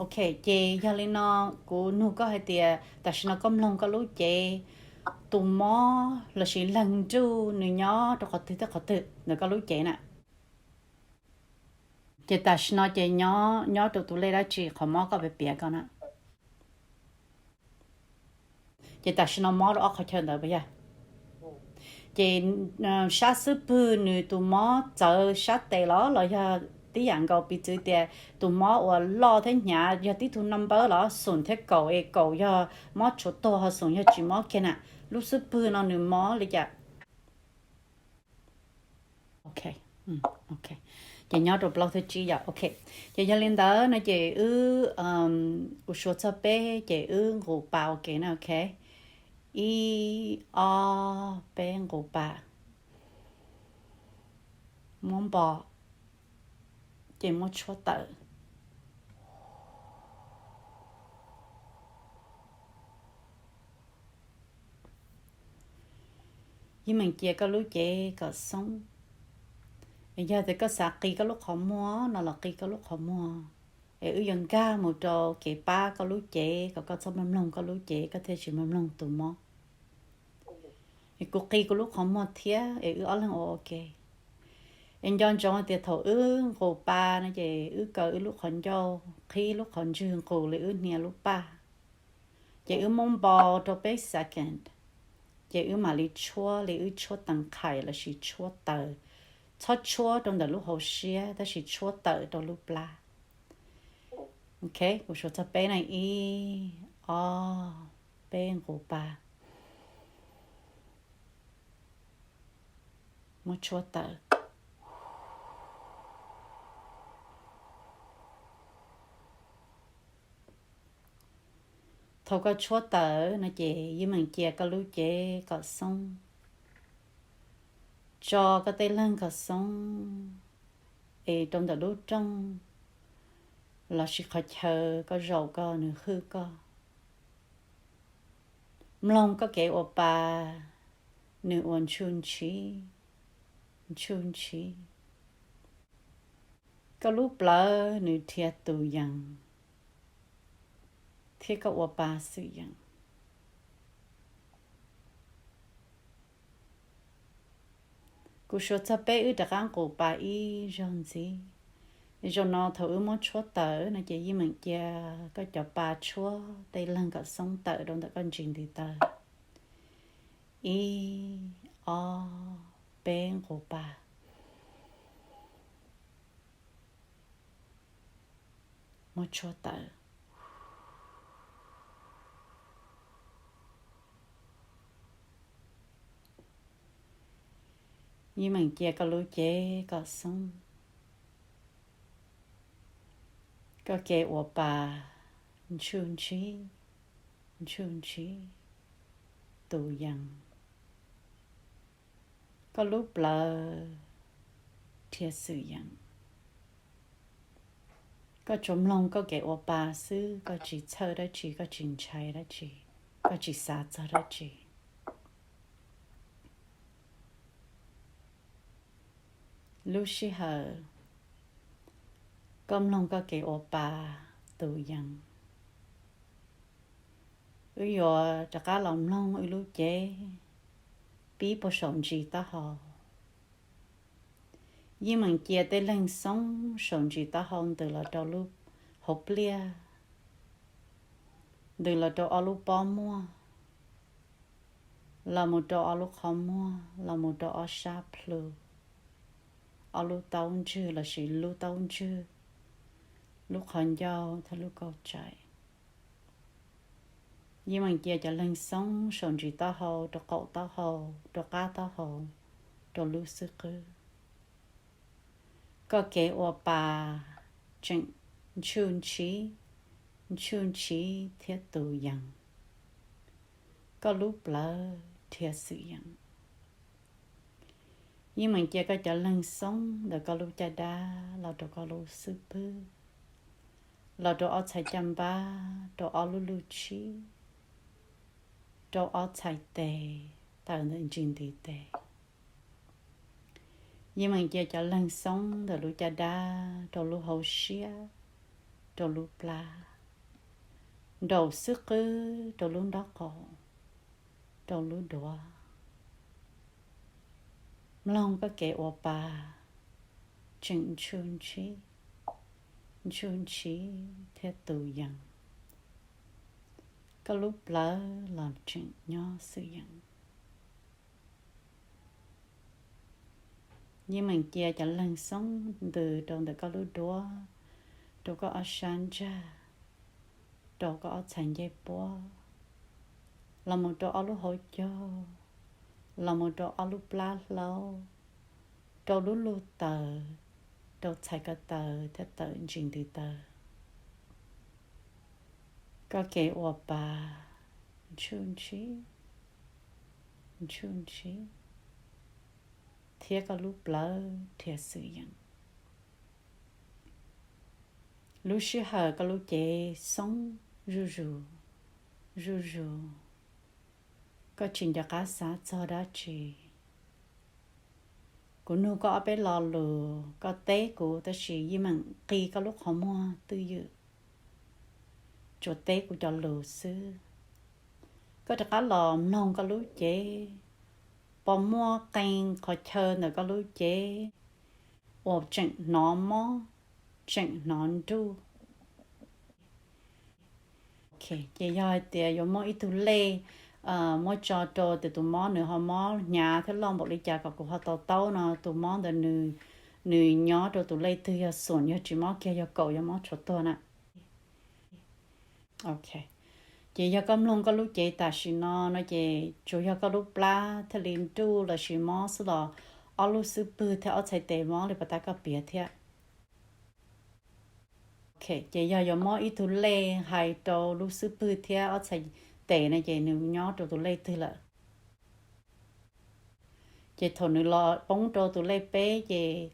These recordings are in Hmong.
Ok, ces yog li no, kuv nug koj hais tias tam sim no koj mloog koj lub cev, tus mob lossis leeg nruj nws nyob rau qhov twg thiab qhov twg ntawm koj lub cev na? Ces tam sim no ces nyob nyob rau tus lej dab tsi qhov mob koj piav piav ko na? Ces tam sim no mob rau ob qhov chaw ntawd puas yog? Ces sab xub pwg nws tus mob txawv sab tes los los yog tib yam nkaus, piv txwv tias tus mob uas loj thiab hnyav yog tib tug number los xoom thiab kaum es kaum yog mob tshuav tuag ho xoom yog tsis mob kiag na? Lub xub pwg no nws mob li cas? Ok, ces nyob rau plaub thiab tsib yom. Ok, ces yog li ntawd no ces wb, kuv suav txog peb ces wb nqus pas ua ke na. Ok, ib, ob, peb, nqus pas, muab npo, ces muab tshuab tawm. Yeej meem cia koj lub cev kom xoob. Es yog tias koj xav qi koj lub qhov muag no los qi koj lub qhov muag, es wb yuav nkag mus rau kev pab koj lub cev kom koj txhob mloog mloog koj lub cev koj thiaj tsis mloog mloog tus mob. Es kuv qi kuv lub qhov muag thiab es wb ob leeg ua ua ke. Es nco ntsoov hais tias thaum wb nqus pa no ces wb kaw wb lub qhov ncauj qhib lub qhov ntswg nqus li wb hnia lub paj. Ces wb muab npau rau peb second, ces wb mam li tshuab li wb tshuab tees khais lossis tshuab taws. Txhob tshuab rau ntawm lub hauv siab tab sis tshuab tawm rau lub plab. Ok, kuv suav txog peb na, ib, ob, peb, nqus pa. Muab tshuab tawm. Thaum koj tshuab tawm no ces yeej meem cia koj lub cev kom xoob. Tso koj tej leeg kom xoob, es rau ntawm lub rooj lossis qhov chaw koj zaum koj nws hwj koj. Mloog koj kev ua pa, nws ua ntshuj ntshiv, ntshuj ntshiv. Koj lub plawv nws dhia tus yees, thiab koj ua pa xwm yees. Kuv suav txog peb wb rov qab nqus pa ib zaug ntxiv. Zaum no thaum wb muab tshuab tawm no ces yeej meem cia koj cov pa tshuab tej leeg kom xoob tawm rau ntawm koj ntsis ntiv taw. Ib, ob, peb, nqus pa. Muab tshuab tawm. Yeej meem cia koj lub cev kom xoob. Koj kev ua pa ntshuj ntshiv, ntshuj ntshiv, tus yees. Koj lub plawv dhia xwm yees. Koj tsuas mloog koj kev ua pa xwb, koj tsis txhawj dab tsi, koj tsis ntshai dab tsi, koj tsis xav txog dab tsi. Lub sij hawm koj mloog koj kev ua pa tus yees, wb yuav rov qab los mloog wb lub cev pib puag saum ntsis taub hau. Yeej meem cia tej leeg xoob saum ntsis taub hau ntws los rau lub hauv pliaj, ntws los rau ob lub pob muag, los mus rau ob lub qhov muag, los mus rau ob sab plhu, ob lub taub ntswg lossis lub taub ntswg, lub qhov ncauj thiab lub kauj tsaim. Yeej meem cia cov leeg xoob saum ntsis taub hau, rau qaum taub hau, rau qab taub hau, rau lub xwb qwb. Koj kev ua pa tseem ntshuj ntshiv, ntshuj ntshiv thiab tus yees. Koj lub plawv dhia xwm yees. Yeej meem cia koj cov leeg xoob ntawm koj lub caj dab los rau koj lub xwb pwg, los rau ob txhais caj npab, rau ob lub luj tshib, rau ob txhais tes, tawm ntawm ntsis ntiv tes. Yeej meem cia cov leeg xoob ntawm lub caj dab rau lub hauv siab, rau lub plab. nraum xwb qwb rau lub nraub qaum, rau lub duav. Mloog koj kev ua pa tseem ntshuj ntshiv, ntshuj ntshiv thiab tu yees. Koj lub plawv los tseem nyob xwm yees. Yeej meem cia cov leeg xoob ntws rau ntawm koj lub duav, rau koj ob sab ntsag, rau koj ob txhais ncej puab, los mus rau ob lub hauv caug, los mus rau ob lub plab hlaub, rau lub lub taws, rau txhais ko taw thiab tawm ntsis ntws taw. Koj kev ua pa ntshuj ntshiv, ntshuj ntshiv, thiab koj lub plawv rhiab xwm yees. Lub sij hawm koj lub cev xoob zuj zus, zuj zus, koj tsis nco qab xav txog dab tsi. Kuv nug koj ob peb lo lus, koj teb kuv tab sis yeej meem qi koj lub qhov muag twj ywm, tsuas teb kuv cov lus xwb. Koj rov qab los mloog koj lub cev, puas muaj qee qhov chaw ntawm koj lub cev uas tseem hnov mob, tseem hnov nruj. Ces yog hais tias yuav muab ib tug lej muab tso rau tias tus mob nws ho mob hnyav thiab loj npaum li cas kom kuv ho tau taub no, tus mob ntawd nws nyob rau tus lej twg, yog xoom, yog tsis mob kiag, yog kaum, yog mob tshuav tuag na. Ces yog koj mloog koj lub cev tam sim no no ces tsuas yog koj lub plab thiaj li nruj lossis mob xwb los ob lub xub pwg thiab ob txhais tes mob li pas tas koj piav thiab. Ces yog yuav muab ib tug lej hais rau lub xub pwg thiab ob txhais tes no ces nws nyob rau tus lej twg lawm? Ces thaum nws los poob rau tus lej peb ces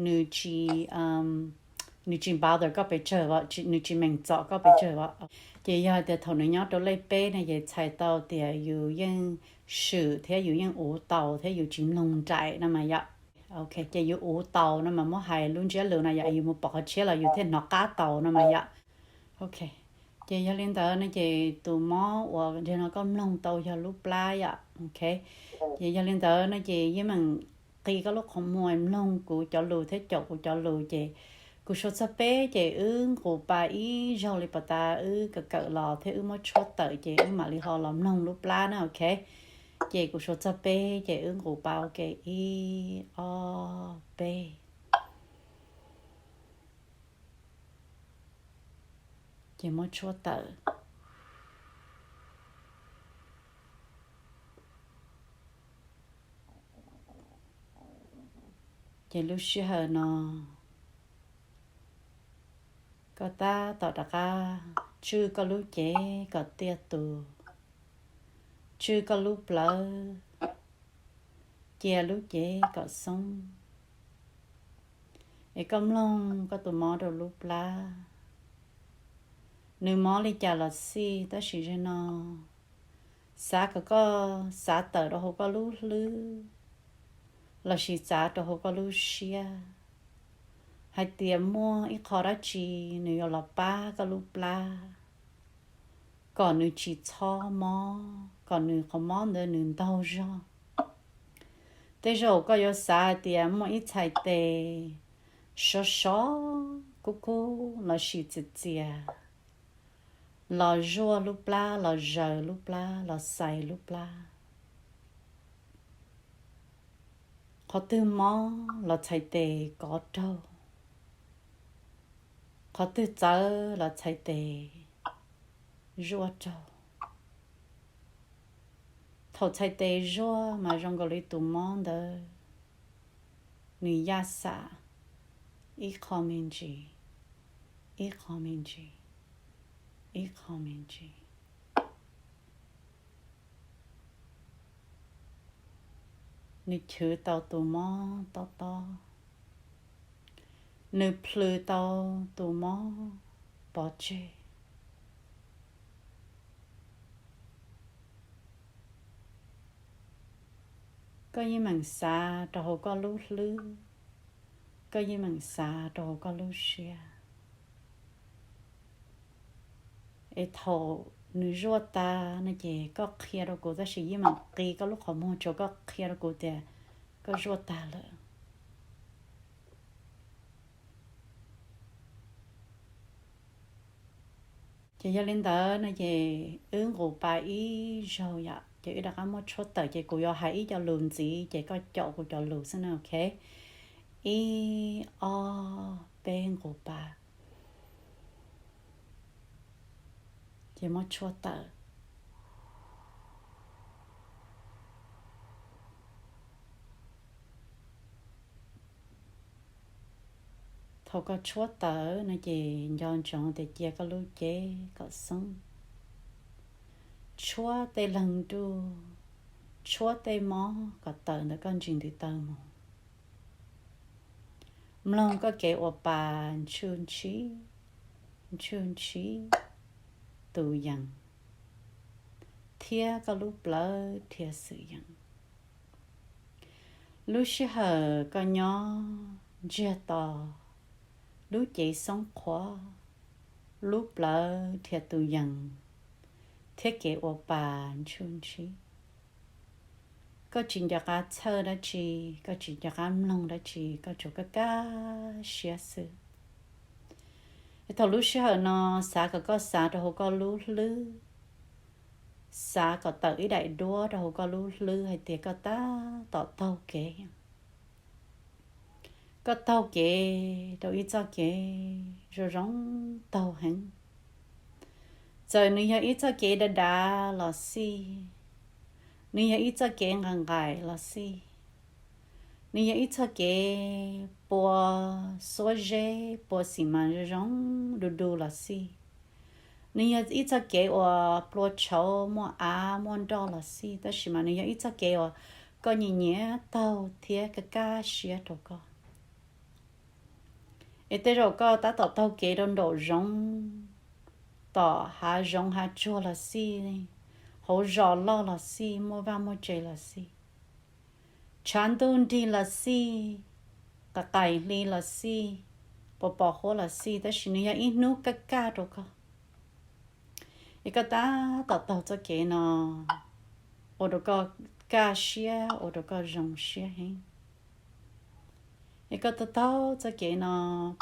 nws tsis, nws tsis bother koj pes tsawg, nws tsis meem txom koj pes tsawg. Ces yog tias thaum nws nyob rau lej peb no ces txhais tau tias yus yeej swm thiab yus yeej uv taus thiab yus tsis mloog nraim no mas yom. Ces yus uv taus no mas muab hais lub ntsiab lus no yom, yus mus pom qhov tshiab los yus thiaj hnov qab taus no mas yom. Ces yog li ntawd no ces tus mob uas ntawm no koj mloog tau yog lub plab yom. Ces yog li ntawd no ces yeej meem qi koj lub qhov muag mloog kuv cov lus thiab caum kuv cov lus ces kuv suav txog peb ces wb nqus pa ib zaug li pas tas wb kawm kawm los thiab wb muab tshuab tawm ces wb mam li ho los mloog lub plab na, ok? Ces kuv suav txog peb ces wb nqus pa, ok, ib, ob, peb. Ces muab tshuab tawm. Ces lub sij hawm no koj tab tom rov qab tswj koj lub cev kom tiaj tus, tswj koj lub plawv, cia lub cev kom xoob, es koj mloog koj tus mob rau lub plab. Nws mob li cas los xij, tab sis zaum no xav kom koj xav tawm rau hauv koj lub hlwb lossis xav rau hauv koj lub siab hais tias muaj ib qho dab tsi nws yuav los pab koj lub plab kom nws tsis txhob mob, kom nws qhov mob ntawd nws ntaug zog. Tej zaum koj yuav xav hais tias muaj ib txhais tes sov sov, kub kub lossis txias txias los zuaj lub plab, los zaws lub plab, los xais lub plab. Qhov twg mob los txhais tes kov raug, qhov twg txawv los txhais tes zuaj raug. Thaum txhais tes zuaj mas zoo nkaus li tus mob ntawd nws yaj xam ib qho me ntsis, ib qho me ntsis, ib qho me ntsis. Nws chwv tau tus mob tob tob, nws plhws tau tus mob pov tseg. Koj yeej meem xav rau hauv koj lub hlwb, koj yeej meem xav rau hauv koj lub siab, Es thaum nws zuaj tag no ces koj qhia rau kuv, tab sis yeej meem qi koj lub qhov muag tsuas koj qhia rau kuv tias koj zuaj tag lawm. Ces yog li ntawd no ces wb nqus pas ib zaug yom, ces wb rov qab muab tshuab tawm, ces kuv yuav hais ib co lus ntxiv ces koj caum kuv cov lus xwb na, ok? Ib, ob, peb, nqus pas. Ces muab tshuab tawm. Thaum koj tshuab tawm no ces nco ntsoov tias cia koj lub cev kom xoob. Tshuab tej leeg nruj, tshuab tej mob kom tawm ntawm koj ntsis ntiv taw mus. Mloog koj kev ua pa ntshuj ntshiv, ntshuj ntshiv tus yees, thiab koj lub plawv dhia xwm yees. Lub sij hawm koj nyob ntsiag to, lub cev xoob qhuav, lub plawv dhia tus yees, thiab kev ua pa ntshuj ntshiv. Koj tsis nco qab txhawj dab tsi, koj tsis nco qab mloog dab tsi, koj tsuas kaj kaj siab xwb. Es thaum lub sij hawm no xav kom koj xav rau hauv koj lub hlwb, xav kom tawm ib daim duab rau hauv koj lub hlwb hais tias koj tab tom taug kev. Koj taug kev rau ib txoj kev zoo zoo taug heev. Txawm nws yog ib txoj kev dav dav los xij, nws yog ib txoj kev nqaim nqaim los xij, nws yog ib txoj kev pua xuab zeb pua xis mas zoo zoo du du los xij, nws yog ib txoj kev uas plua tshauv muaj av muaj nroj los xij, tab sis mas nws yog ib txoj kev uas koj nyiam nyiam taug thiab kaj kaj siab rau koj. Es tej zaum koj tab tom taug kev rau nraum zoov, tom hav zoov hav tsuag los xij, hauv zos loj los xij, muaj vaj muaj tse los xij, tshav ntuj nrig los xij, qas qaim hli los xij, pos pos huab los xij, tab sis nws yog ib hnub kaj kaj rau koj. Es koj tab tom taug txoj kev no, ua rau koj kaj siab, ua rau koj zoo siab heev. Es koj taug taug txoj kev no,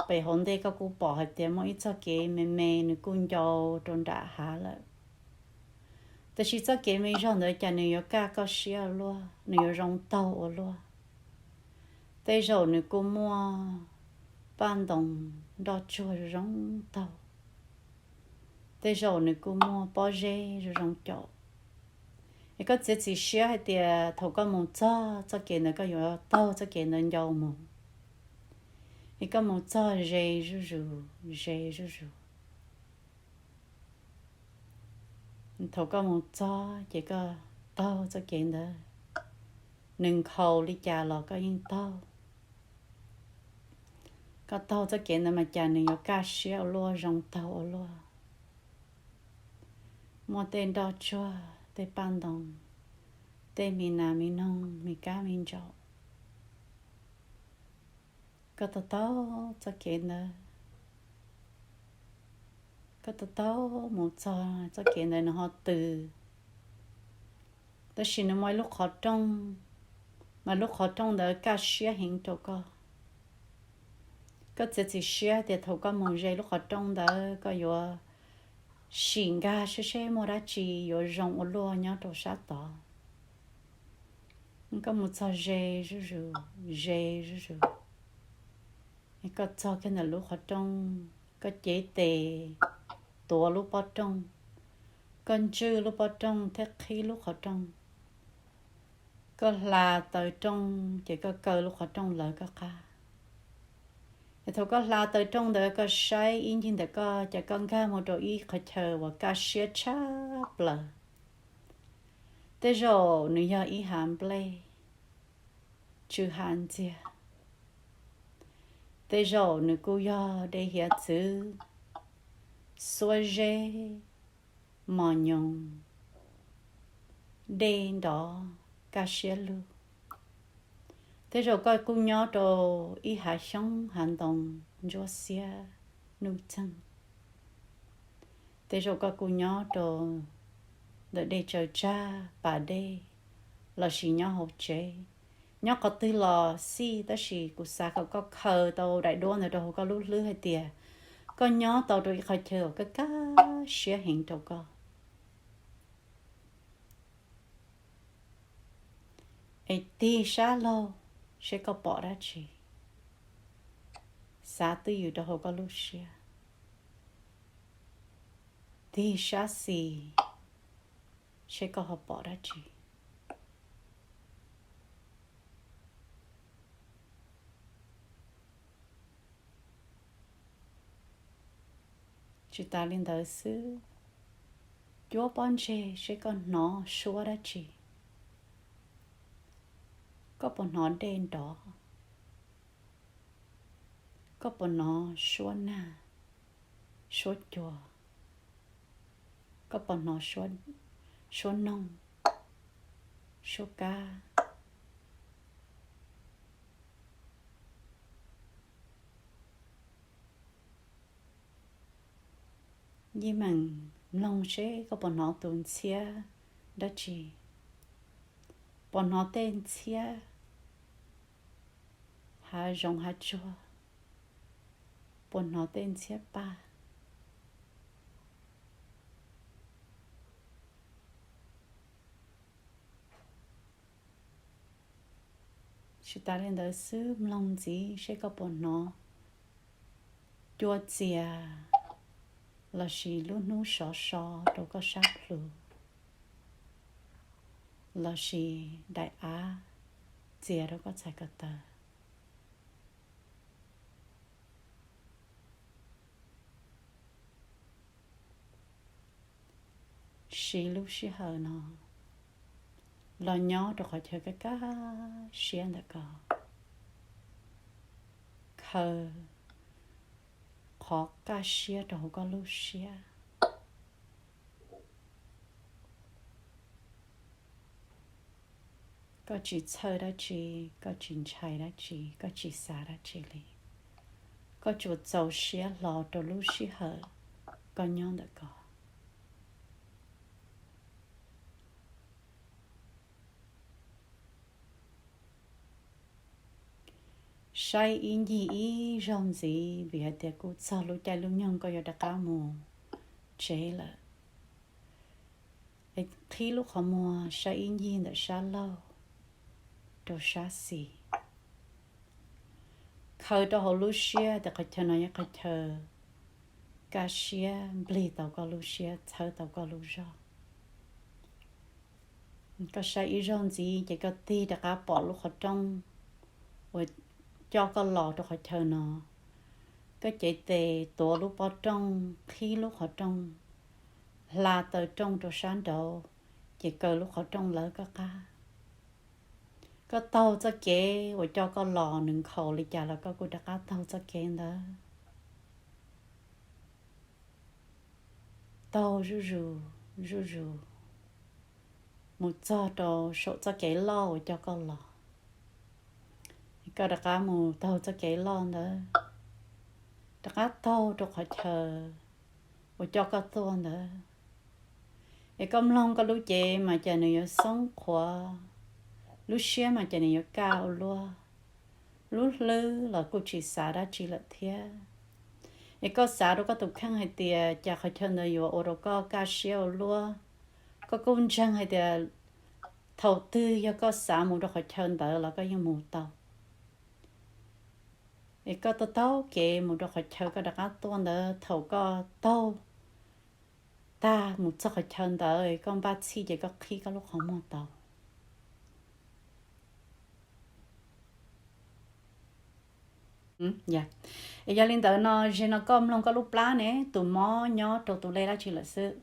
pem hauv ntej koj kuj pom hais tias muaj ib txoj kev me me nws kuj ncau rau nram hav lawm. Tab sis txoj kev me zog ntawd cas nws yuav kaj koj siab ua luaj, nws yuav zoo taug ua luaj. Tej zaum nws kuj muaj paj ntoos nroj tsuag zoo taug. Tej zaum nws kuj muaj pob zeb zoo zoo caum. Es koj txiav txim siab hais tias thaum koj mus txog txoj kev ntawd koj yuav taug txoj kev ntawd ncau mus. Es koj mus txog ze zuj zus, ze zuj zus. Thaum koj mus txog ces koj taug txoj kev ntawd, nws nkhaus li cas los koj yeej taug. Koj taug txoj kev ntawd mas cas nws yuav kaj siab ua luaj, zoo taug ua luaj. Muaj tej nroj tsuag, tej paj ntoos, tej me nas me noog, me kab me ntsaum. Koj taug taug txoj kev ntawd, koj taug taug mus txog txoj kev ntawd nws ho tws, tab sis nws muaj ib lub qhov rooj, mas lub qhov rooj ntawd kaj siab heev rau koj. Koj txiav txim siab tias thaum koj mus ze lub qhov rooj ntawd koj yuav sim nkag seb seb muaj dab tsi yuav zoo ua luaj nyob rau sab tod. Koj mus txog ze zuj zus, ze zuj zus. Koj txog kiag ntawm lub qhov rooj, koj cev tes tuav lub pob rooj, koj ntswj lub pob rooj thiab qhib lub qhov rooj. Koj hla taw rooj ces koj kaw lub qhov rooj lawv koj qab. Es thaum koj hla taw rooj ntawd koj saib ib ncig ntawm koj ces koj nkag mus rau ib qhov chaw uas kaj siab tshaj plaws. Tej zaum nws yog ib hav nplej tsw hav ntxiag. Tej zaum nws kuj yog dej hiav txwv, xuab zeb, mos nyoos, dej nrov, kaj siab lug. Tej zaum koj kuj nyob rau ib hav xyoob hav ntoo ntsuab xiab nuj txeeg. Tej zaum koj kuj nyob rau ntawm dej tsaws tsag pas dej, lossis nyob hauv tsev, nyob qhov twg los xij, tab sis kuv xav kom koj khaws tau daim duab ntawd rau hauv koj lub hlwb hais tias koj nyob tau rau ib qhov chaw uas kaj kaj siab heev rau koj. Es tig sab laug seb koj pom dab tsi. Xav twj ywm rau hauv koj lub siab. Tig sab xis seb koj ho pom dab tsi. Tsis tas li ntawd xwb, cuab pob ntseg seb koj hnov suab dab tsi. Koj puas hnov dej nrov? Koj puas hnov suab nag, suab cua? Koj puas hnov suab noog, suab kab? Yeej meem mloog seb koj puas hnov tus ntxhiab dab tsi. Puas hnov tej ntxhiab hav zoov hav tsuag? Puas hnov tej ntxhiab paj? Tsis tas li ntawd xwb, mloog ntxiv seb koj puas hnov cua txias lossis lub hnub sov so rau koj sab plhu, lossis daim av txias rau koj txhais ko taw. Siv lub sij hawm no los nyob rau qhov chaw kaj kaj siab ntawm koj. Khaws qhov kaj siab rau hauv koj lub siab. Koj tsis txhawj dab tsi, koj tsis ntshai dab tsi, koj tsis xav dab tsi li. Koj tsuas txaus siab hlo rau lub sij hawm koj nyob ntawm ko. Saib ib ncig ib zaug ntxiv vim hais tias kuj txog lub caij lub nyoog koj yuav rov qab mus tsev lawm. Es qhib lub qhov muag saib ib ncig ntawm sab laug rau sab xis. Khaws rau hauv lub siab tias qhov chaw no yog qhov chaw kaj siab, nplig tau koj lub siab, txhawb tau koj lub zog. Koj saib ib zaug ntxiv ces koj tig rov qab pom lub qhov rooj uas coj koj los rau qhov chaw no. Koj cev tes tuav lub pob rooj, qhib lub qhov rooj, hla taw rooj rau sab nraud, ces kaw lub qhov rooj lawv koj qab. Koj taug txoj kev uas coj koj los nws nkhaus li cas los koj kuj rov qab taug txoj kev ntawd. Taug zuj zus, zuj zus, mus txog rau saum txoj kev loj uas coj koj los. Koj rov qab mus taug txoj kev loj ntawd, rov qab taug rau qhov chaw uas coj koj tuaj ntawd. Es koj mloog koj lub cev mas cas nws yuav xoob qhuav, lub siab mas cas nws yuav kaj ua luaj, lub hlwb los kuj tsis xav dab tsi lawm thiab. Es koj xav rau koj tus kheej hais tias cas qhov chaw ntawd yuav ua rau koj kaj siab ua luaj. Koj kuj ntseeg hais tias thaum twg yog koj xav mus rau qhov chaw ntawd los koj yeej mus tau. Es koj taug taug kev mus rau qhov chaw koj rov qab tuaj ntawd, thaum koj taug tag mus txog qhov chaw ntawd koj npaj txhij ces koj qhib koj lub qhov muag tau. Es yog li ntawd no, zaum no koj mloog koj lub plab ne, tus mob nyob rau tus lej dab tsi lawm xwb?